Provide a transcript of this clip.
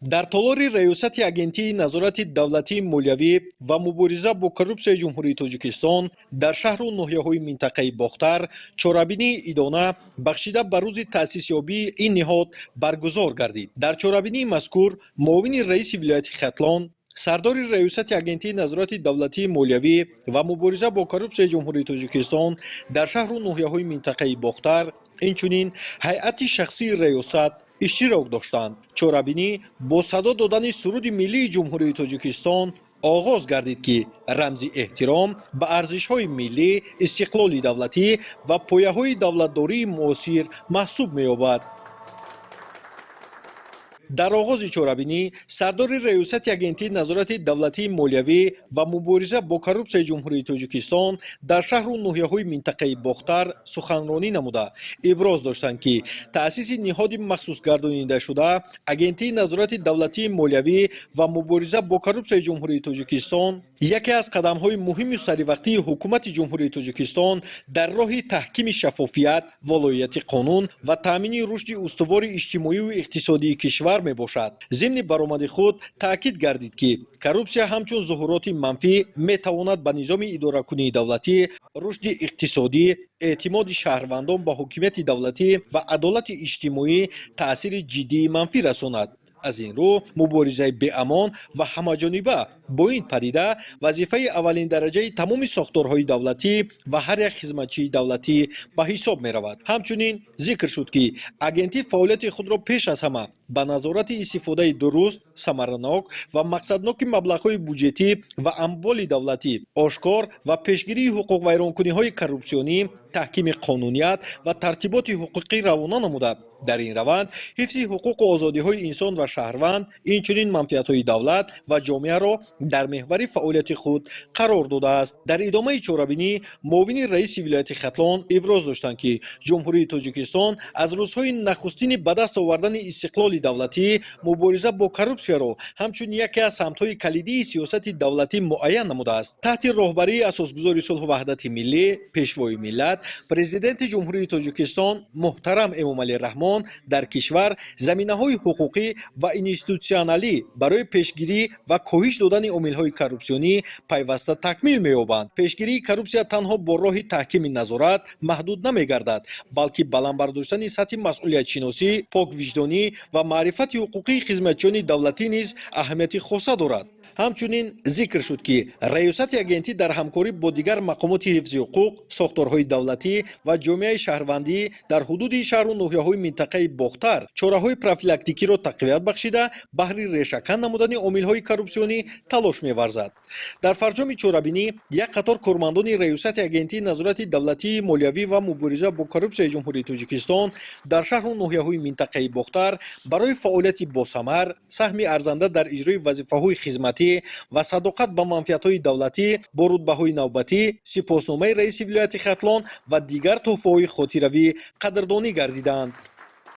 Дар толори Раёсати Агентии назорати давлатии молиявӣ ва мубориза бо коррупсияи Ҷумҳурии Тоҷикистон дар шаҳру ноҳияҳои минтақаи Бохтар чорабинии идона, бахшида ба рӯзи таъсисёбии ин ниҳод, баргузор гардид. Дар чорабинии мазкур муовини раиси вилояти Хатлон, сардори Раёсати Агентии назорати давлатии молиявӣ ва мубориза бо коррупсияи Ҷумҳурии Тоҷикистон дар шаҳру ноҳияҳои минтақаи Бохтар, инчунин ҳайати шахсии раёсат иштирок доштанд. Чорабинӣ бо садо додани суруди миллии Ҷумҳурии Тоҷикистон оғоз гардид, ки рамзи эҳтиром ба арзишҳои миллӣ, истиқлоли давлатӣ ва пояҳои давлатдории муосир маҳсуб меёбад. Дар оғози чорабинӣ сардори Раёсати Агентии назорати давлатии молиявӣ ва мубориза бо коррупсияи Ҷумҳурии Тоҷикистон дар шаҳру ноҳияҳои минтақаи Бохтар суханронӣ намуда, иброз доштанд, ки таъсиси ниҳоди махсусгардонидашуда Агентии назорати давлатии молиявӣ ва мубориза бо коррупсияи Ҷумҳурии Тоҷикистон яке аз қадамҳои муҳиму саривақтии Ҳукумати Ҷумҳурии Тоҷикистон дар роҳи таҳкими шаффофият, волоияти қонун ва таъмини рушди устувори иҷтимоию иқтисодии кишвар мебошад. Зимни баромади худ таъкид гардид, ки коррупсия ҳамчун зуҳуроти манфӣ метавонад ба низоми идоракунии давлатӣ, рушди иқтисодӣ, эътимоди шаҳрвандон ба ҳокимияти давлатӣ ва адолати иҷтимоӣ таъсири ҷиддии манфӣ расонад. Аз ин рӯ, муборизаи беамон ва ҳамаҷониба бо ин падида вазифаи аввалиндараҷаи тамоми сохторҳои давлатӣ ва ҳар як хизматчии давлатӣ ба ҳисоб меравад. Ҳамчунин зикр шуд, ки агентӣ фаъолияти худро пеш аз ҳама ба назорати истифодаи дуруст, самаранок ва мақсадноки маблағҳои буҷетӣ ва амволи давлатӣ, ошкор ва пешгирии ҳуқуқвайронкуниҳои коррупсионӣ, таҳкими қонуният ва тартиботи ҳуқуқӣ равона намуда, дар ин раванд ҳифзи ҳуқуқу озодиҳои инсон ва шаҳрванд, инчунин манфиатҳои давлат ва ҷомеаро дар меҳвари фаъолияти худ қарор додааст. Дар идомаи чорабинӣ муовини раиси вилояти Хатлон иброз доштанд, ки Ҷумҳурии Тоҷикистон аз рӯзҳои нахустини ба даст овардани истиқлоли давлатӣ мубориза бо коррупсияро ҳамчун яке аз самтҳои калидии сиёсати давлатӣ муайян намудааст. Таҳти роҳбарии Асосгузори сулҳу ваҳдати миллӣ, Пешвои миллат, Президенти Ҷумҳурии Тоҷикистон муҳтарам Эмомалӣ Раҳмон дар кишвар заминаҳои ҳуқуқӣ ва институтсионалӣ барои пешгирӣ ва коҳиш додани омилҳои коррупсионӣ пайваста такмил меёбанд. Пешгирии коррупсия танҳо бо роҳи таҳкими назорат маҳдуд намегардад, балки баланд бардоштани сатҳи масъулиятшиносӣ, поквиҷдонӣ ва маърифати ҳуқуқии хизматчиёни давлатӣ низ аҳамияти хоса дорад. Ҳамчунин зикр шуд, ки раёсати агентӣ дар ҳамкорӣ бо дигар мақомоти ҳифзи ҳуқуқ, сохторҳои давлатӣ ва ҷомеаи шаҳрвандӣ дар ҳудуди шаҳру ноҳияҳои минтақаи Бохтар чораҳои профилактикиро тақвият бахшида, баҳри решакан намудани омилҳои коррупсионӣ талош меварзад. Дар фарҷоми чорабинӣ як қатор кормандони Раёсати Агентии назорати давлатии молиявӣ ва мубориза бо коррупсияи Ҷумҳурии Тоҷикистон дар шаҳру ноҳияҳои минтақаи Бохтар барои фаъолияти босамар, саҳми арзанда дар иҷрои вазифаҳои хизматӣ ва садоқат ба манфиатҳои давлатӣ бо рутбаҳои навбатӣ, сипосномаи раиси вилояти Хатлон ва дигар тӯҳфаҳои хотиравӣ қадрдонӣ гардиданд.